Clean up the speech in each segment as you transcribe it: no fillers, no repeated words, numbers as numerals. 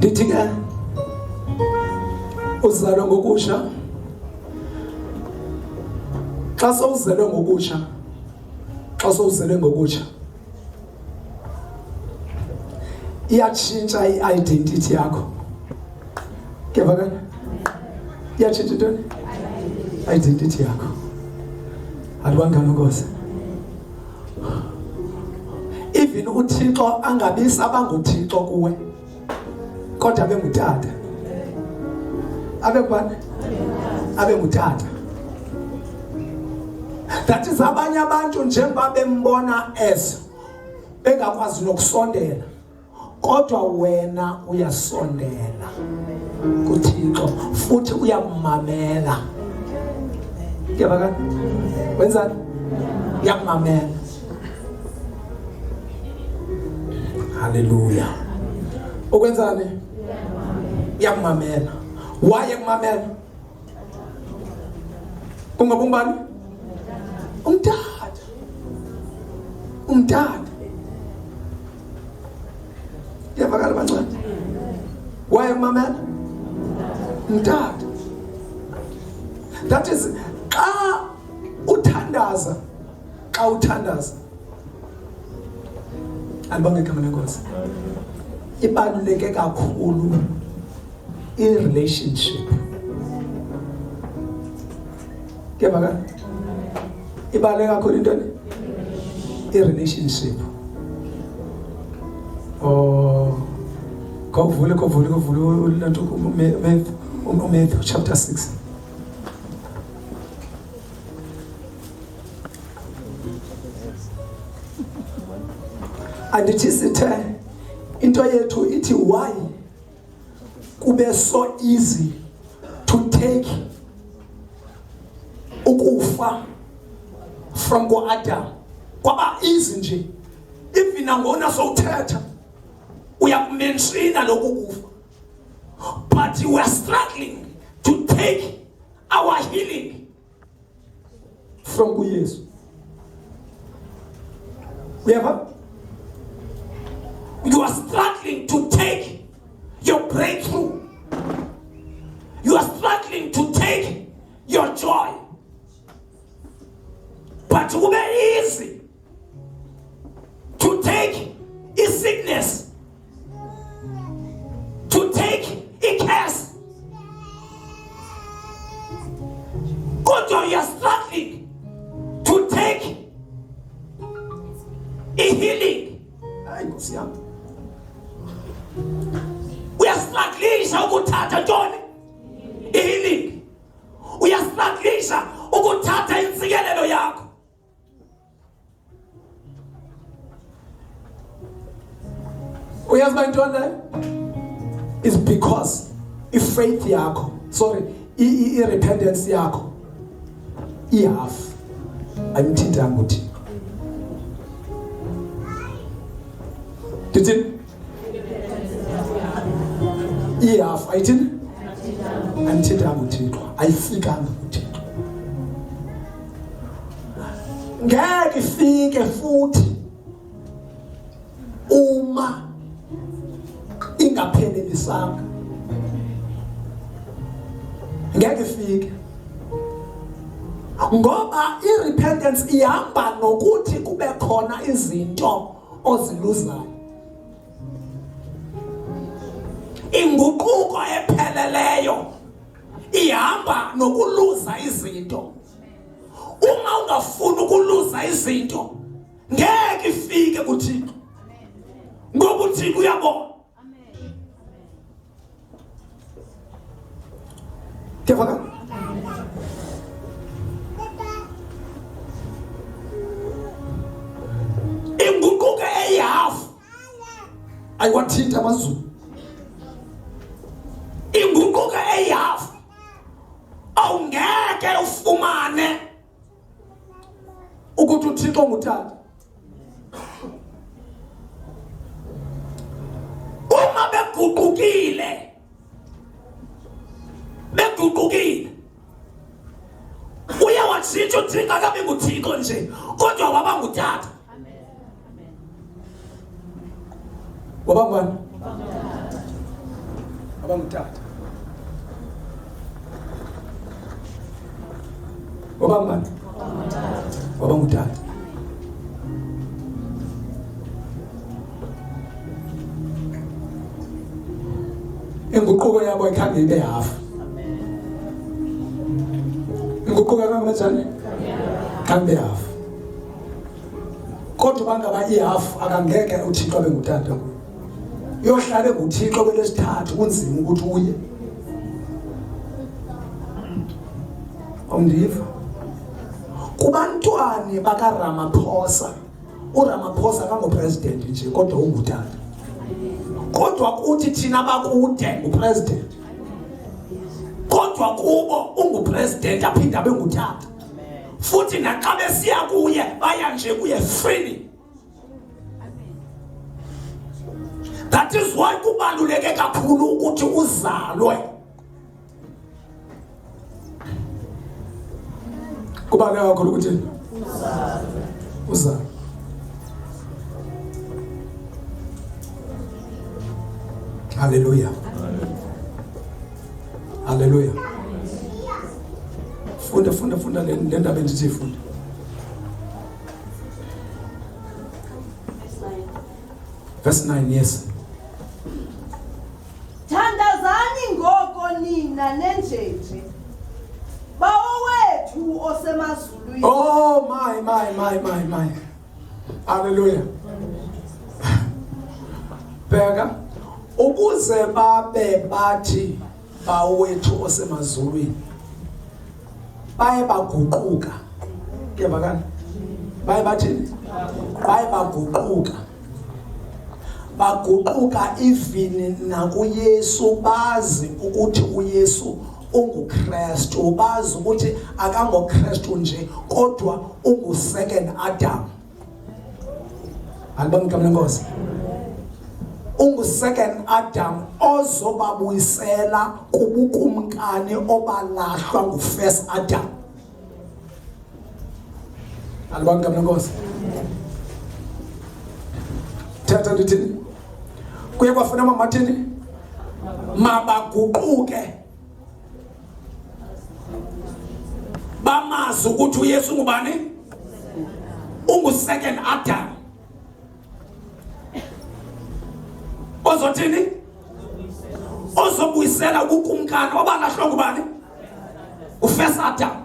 Ndithi ke uzalwe ngokusha. Xa sowuzelwe ngokusha, xa sowuzelwe ngokutsha iyatshintsha i-identity yakho. Kuyavakala? Iyatshintsha intoni? Identity yakho. Alibangani Nkosi. Even uThixo angabi sabanguThixo kuwe kodwa abe ngutata. Abe ngubani? Abe ngutata. That is abanye abantu njengoba bembona as bengakwazi nokusondela kodwa wena uyasondela kuThixo futhi uyakumamela. Kuyabakala? Wenzani? Uyakumamela. Haleluya. Ukwenzani? Uyakumamela. Why ekumamela? Kungoba ungubani? Umtata. Umtata. Iyavakala bancane. Why ekumamela? Umtata. That is xa uthandaza, xa uthandaza alibonge igama lenkosi. Ibaluleke kakhulu i-relationship. Kuyavakala? Ibaluleke kakhulu intoni? I-relationship. Oh, khawuvule khawuvule khawuvule lento uMatthew chapter 6. Andithi sithe into yethu ithi why kube so easy to take ukufa from kuAdam kwaba easy nje even nangona sowuthetha uyakumenshina lokhu kufa but we are struggling to take our healing from kuYesu. Uyeva? You are struggling to take your breakthrough. You are struggling to take your joy. But kube easy to take a sickness, to take a curse. Kodwa you are struggling to take a healing. Hayi Nkosi yami. Uyastrugglisha ukuthatha ntoni? I-healing. Uyastrugglisha ukuthatha intsikelelo yakho. Uyazi uba yintoni leyo? Is because i-faith yakho, sorry, i-repentance yakho ihalf ayimthintanga uThixo. Ndithini? Ihalf ayithini? Ayimthintanga uThixo, ayifikanga kuThixo. Ngeke ifike futhi uma ingaphelelisanga, ngeke ifike ngoba i-repentance ihamba nokuthi kube khona izinto oziluzayo. Inguquko epheleleyo ihamba nokuluza izinto. Uma ungafuni ukuluza izinto ngeke ifike kuThixo, ngoba uThixo uyabona. Kuyavakala? Inguquko eyihafu ayiwathinta amazulu. Inguquko eyihafu awungeke ufumane ukuthi uThixo ngutata. Uma beguqukile, beguqukile, uye watshintsha uThixo, akabi nguThixo nje kodwa waba ngutata. Waba ngubani? Waba ngutata. Waba ngubani? Waba ngutata. Inguquko yabo ikhange ibe hafu. Inguquko kangakanani? Khange ibe hafu. Kodwa bangaba ihafu akangeke uThixo abe ngutata kuye. Uyohlale nguThixo kwelesithathu kunzima ukuthi uye. Awundiva? Kubantwana bakaRamaphosa, uRamaphosa kangopresident nje kodwa ungutata. Kodwa kuthi thina bakude ngupresident. Kodwa kubo ungupresident aphinde abe ngutata. Futhi naxa besiya kuye baya nje kuye freely. That is why kubaluleke kakhulu ukuthi uzalwe. Kubaluleke kakhulu ukuthi uzalwe. Hallelujah. Hallelujah. Funda funda funda le ndaba endithi funda. Verse 9 yes. Thandazani ngoko nina nenjenje. Bawo wethu osemazulwini. Oh my my my my my. Hallelujah. Bheka ukuze babe bathi bawethu osemazulwini baye baguquka. Kuyabakala? Baye bathini? Baye baguquka. Baguquka even nakuYesu bazi ukuthi uYesu unguKristu, bazi ukuthi akangoKristu nje kodwa ungu-second Adam. Alibonge igama lenkosi. Ungu-second Adam ozobabuyisela kubukumkani obalahlwa ngu-first Adam. Alibonge igama lenkosi. Thetha ndithini? Kuye kwafuna mamathini? Mabaguquke. Bamazi ukuthi uYesu ngubani? Ungu-second Adam. Ozothini? Ozobuyisela ubukumkani obalahlwa ngubani? Ufirst Adam.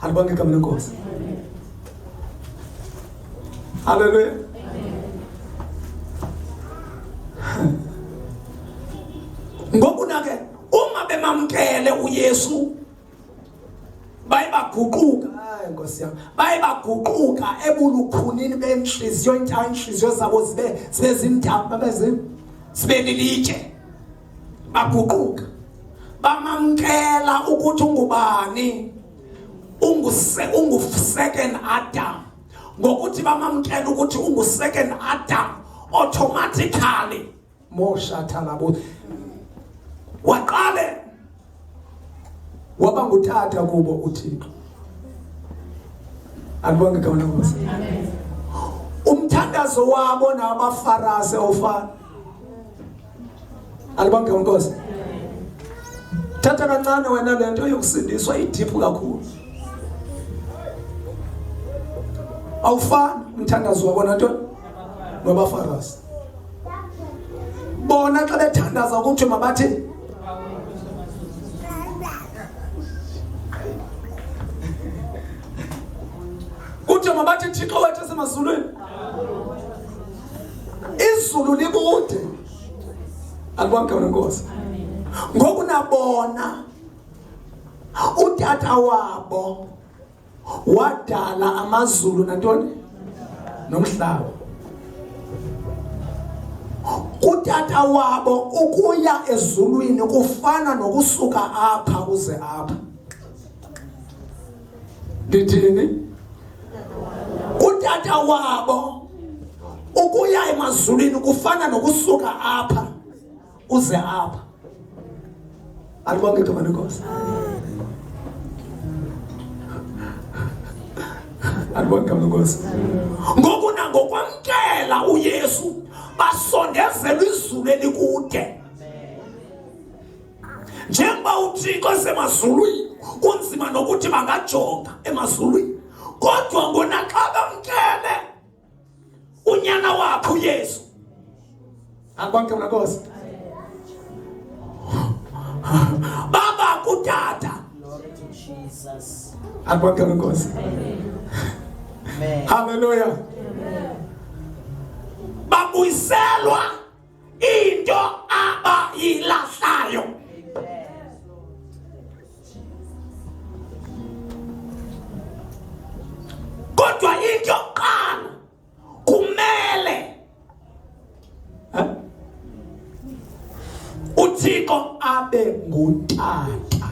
Alibonge igama lenkosi. Hallelujah. Ngoku na ke uma bemamkele uYesu baye baguquka, hayi Nkosi yami, baye baguquka ebulukhunini benhliziyo, inhliziyo zabo zibe zintaba, babe zibe lilitshe. Baguquka bamamkela ukuthi ungubani, ungu-second Adam. Ngokuthi bamamkela ukuthi ungu-second Adam automatically moshatha labo waqale waba ngutata kubo uThixo. Alibonge igama lenkosi. Umthandazo wabo nabaFarasi ofana. Alibonge inkosi. Thatha kancane wena lento yokusindiswa idiphu kakhulu. Awufani umthandazo wabo nantoni? NabaFarasi. Bona xa bethandaza ukuthi mabathi kuthi mabathi Thixo wethu esemazulwini. Izulu likude. Alibonge inkosi. Ngoku nabona utata wabo wadala amazulu nantoni? Nomhlaba. Utata wabo ukuya ezulwini kufana nokusuka apha uze apha. Ndithini? Utata wabo ukuya emazulwini kufana nokusuka apha uze apha. Alibonge igama lenkosi. Alibonge igama lenkosi. Ngoku nangokwamkela uYesu basondezelwa izulu elikude. uThixo esemazulwini kunzima nokuthi bangajonga emazulwini kodwa ngona xa bamkele unyana wakhe uYesu Akubonke mna Nkosi. Baba kutata. Glory to Jesus. Akubonke mna Nkosi. Amen. Hallelujah. Babuyiselwa into abayilahlayo. Kodwa into yokuqala kumele uThixo abe ngutata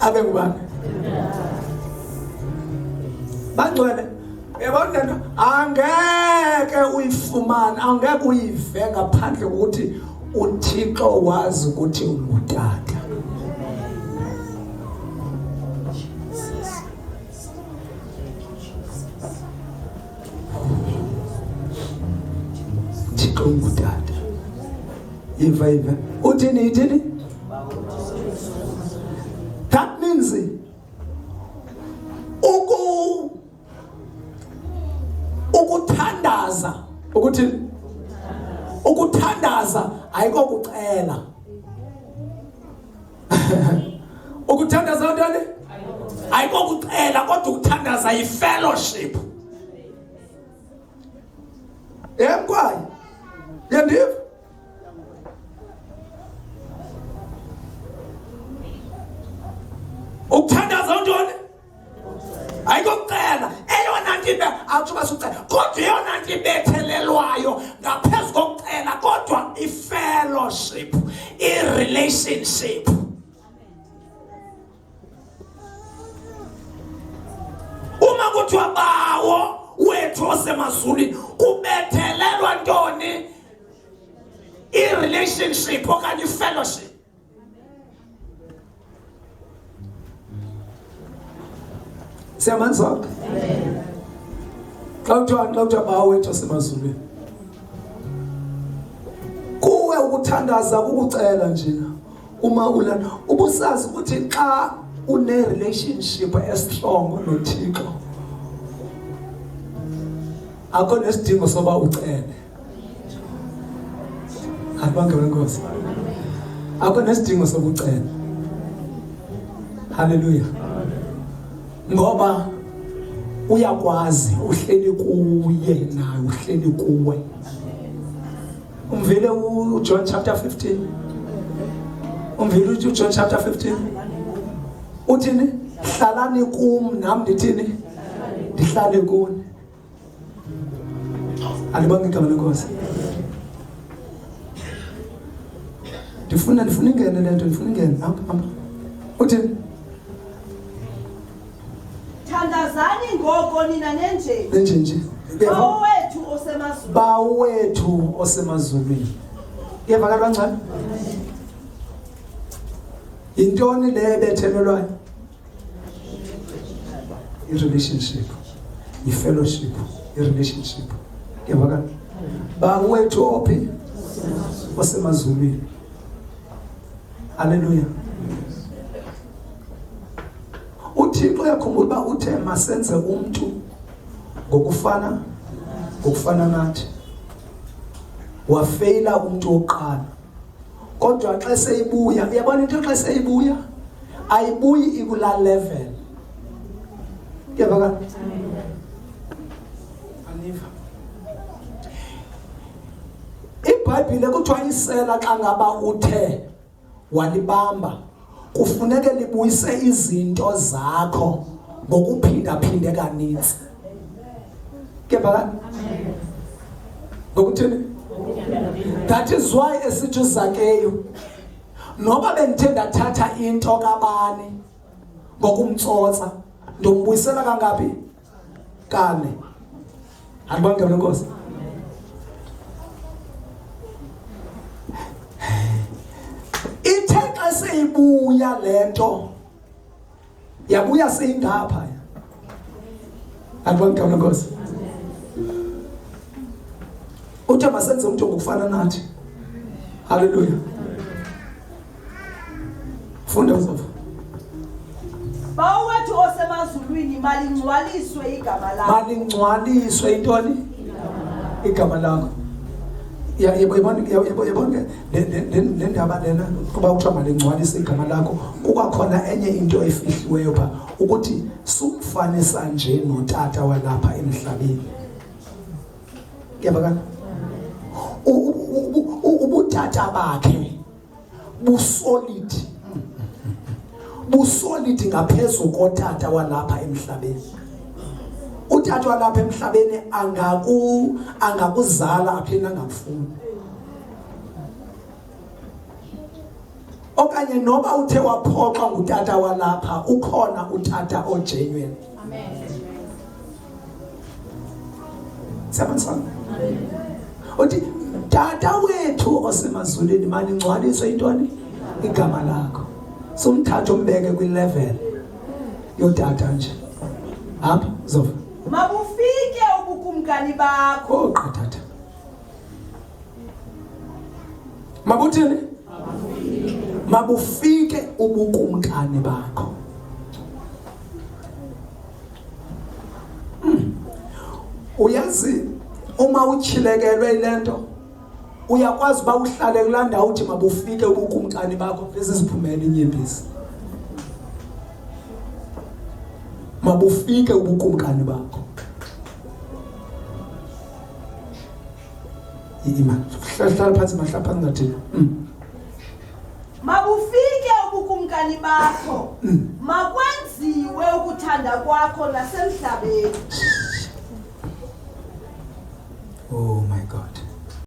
abe ngubani bangcwele uyabona lento angeke uyifumane angeke uyive ngaphandle kokuthi uThixo wazi ukuthi ungutata Thixo ungutata. Iva iva. Uthini ithini? That means uku ukuthandaza ukuthi ukuthandaza ayikokucela ukuthandaza ntoni ayikokucela kodwa ukuthandaza yi-fellowship yemkwayi yendiva ukuthandaza ntoni ayikokucela eyona nto ibe awutsho uba sucela kodwa eyona nto ibethelelwayo ngaphezu kokucela kodwa i-fellowship i-relationship uma kuthiwa bawo wethu osemazulwini kubethelelwa ntoni i-relationship okanye i-fellowship Siyamanzi sonke. Xa kuthiwa xa kuthiwa Bawo wethu osemazulwini. Kuwe ukuthandaza kukucela njena. Uma ulana ubusazi ukuthi xa une relationship estrong noThixo akho nesidingo soba ucele. Akubonke wenkosi. Akho nesidingo sokucela. Haleluya. Ngoba uyakwazi uhleli kuye naye uhleli kuwe. Umvile uJohn chapter 15. Umvile uJohn chapter 15. Uthini? Hlalani kum nam ndithini? Ndihlale kuni. Alibonge igama lenkosi. Ndifuna ndifuna ingene le nto ndifuna ingene hamba hamba. Uthini? Thandazani ngoko nina nenje. Nenje nje. Bawo wethu osemazulwini. Bawo wethu osemazulwini. Iyavakala kangcono? Yintoni le ebethelelwayo? I-relationship, i-fellowship, i-relationship. Iyavakala? Bawo wethu ophi? Osemazulwini. Haleluya. uThixo uyakhumbula uba uthe masenze umntu ngokufana ngokufana nathi wafeyila umntu wokuqala kodwa xa seyibuya uyabona into xa seyibuya ayibuyi ikula level kuyavakala aniva ibhayibhile kuthiwa isela xa ngaba uthe walibamba kufuneke libuyise izinto zakho ngokuphindaphinde kaninzi kuyavakala ngokuthini that is why esithi uZakeyu noba bendithe ndathatha into kabani ngokumtsotsa ndombuyisela kangaphi kane andibonke mna nkosi ithe xa seyibuya le nto yabuya seyingapha andibonke mna nkosi uthe masenze umntu ngokufana nathi haleluya Funda uzova. Bawo wethu osemazulwini malingcwaliswe igama lakho. Malingcwaliswe intoni? Igama lakho. Ya yebo yebona yebo yebona le le le ndaba lena kuba kuthiwa malingcwalise igama lakho kukakhona enye into efihliweyo pha ukuthi sumfanisa nje notata walapha emhlabeni. Kuyabakala? Ubutata bakhe busolid busolid ngaphezu kotata walapha emhlabeni utata walapha emhlabeni angaku angakuzala aphinde angakufuni okanye noba uthe waphoxwa ngutata walapha ukhona utata ogenuine amen siyabonisa uthi tata wethu osemazulwini malingcwaliswe intoni igama lakho sumthatha umbeke kwilevel yotata nje hamba zova mabufike ubukumkani bakho oh qathatha mabuthini mabufike ubukumkani bakho hmm. Uyazi uma uchilekelwe ilento uyakwazi uba uhlale kulaa ndawo uthi mabufike ubukumkani bakho besiziphumela inyembezi mabufike ubukumkani bakho ima hlala phansi mahlala phansi ngathina mm. Mabufike ubukumkani bakho. Makwenziwe ukuthanda kwakho nasemhlabeni.